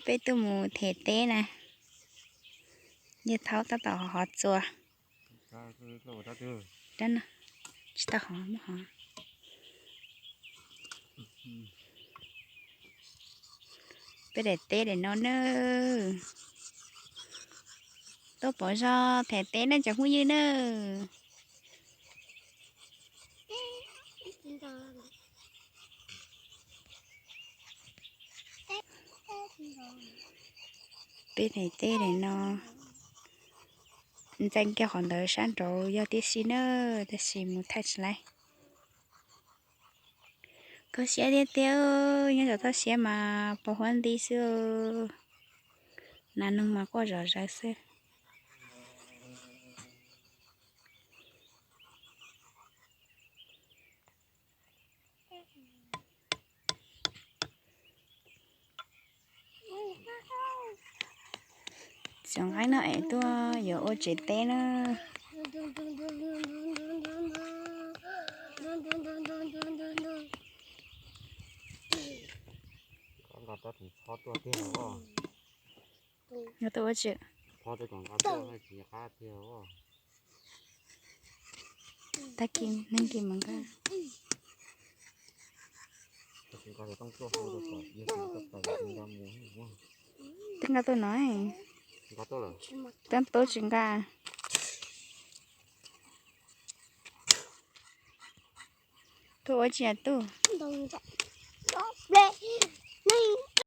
Peb tuaj mus them teb na, yawg Thaub tab tom hov txuas. Tsis tau hov, muab hov. Peb daim teb daim no nawb. Tuaj pom zog them teb nawb cov phooj ywg nawb. Peb daim teb daim no ntxeev kiag qhov ntawd sab nraud yog tib si na, tab sis mus thaij tsis laib. Kho siab tiag tiag, nyob saum toj siab mas pos huab nti xwb, nas noog mas quaj zom zaws xwb. Txiv nqaij no es tuaj yuav ua tsev teb na. Nqa rab tseem tsho tuaj tiag os. Nqa tuaj ua tsi? Tsho tuaj kom nqa tuaj tsis qab tiag os. Tag kis neeg kis mus nqa. Twb nqa tuaj no. Twb tub tsis nqa. Tuaj ua tsi a tub?